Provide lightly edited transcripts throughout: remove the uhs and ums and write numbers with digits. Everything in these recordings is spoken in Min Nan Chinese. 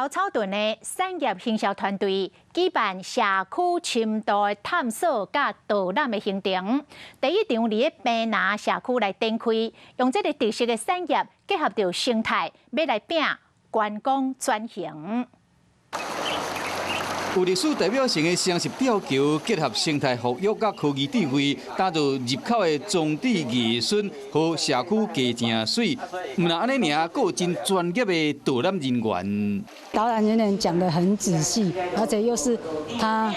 頭草屯的產業行銷團隊舉辦社區深度的探索佮導覽的行程。第一場佇咧平林社區來展開，用這个特色的產業結合著生態，欲來拚觀光轉型。有歷史代表性的雙十吊橋，結合生態復育佮科技智慧，打造入口的裝置藝術予社區加誠媠。毋但按呢爾，閣有真專業的導覽人員。導覽人員講得很仔細，而且又是他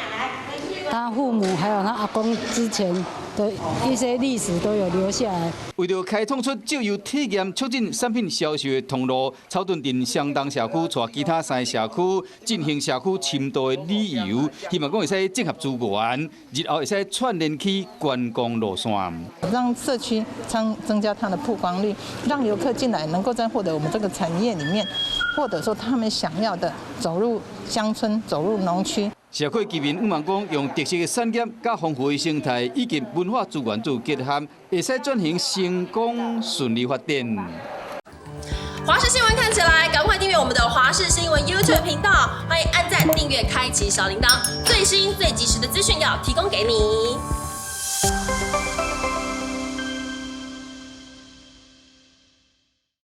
父母還有他阿公之前的一些歷史都有留下來。為著開創出藉由體驗促進產品銷售的通路，草屯鎮雙東社區帶其他三个社區進行社區深度的旅遊，希望講會使整合資源，日後會使串聯起觀光路線。讓社區增加它的曝光率，讓遊客進來能夠在獲得我們這個產業裡面，獲得說他們想要的走入鄉村、走入農區。社區居民向望講，用特色的產業、佮豐富的生態以及文化資源做結合，會使轉型成功順利發展。華視新聞看起來，趕快訂閱我們的華視新聞 YouTube 頻道，歡迎按讚、訂閱、開啟小鈴鐺，最新最及時的資訊要提供給你。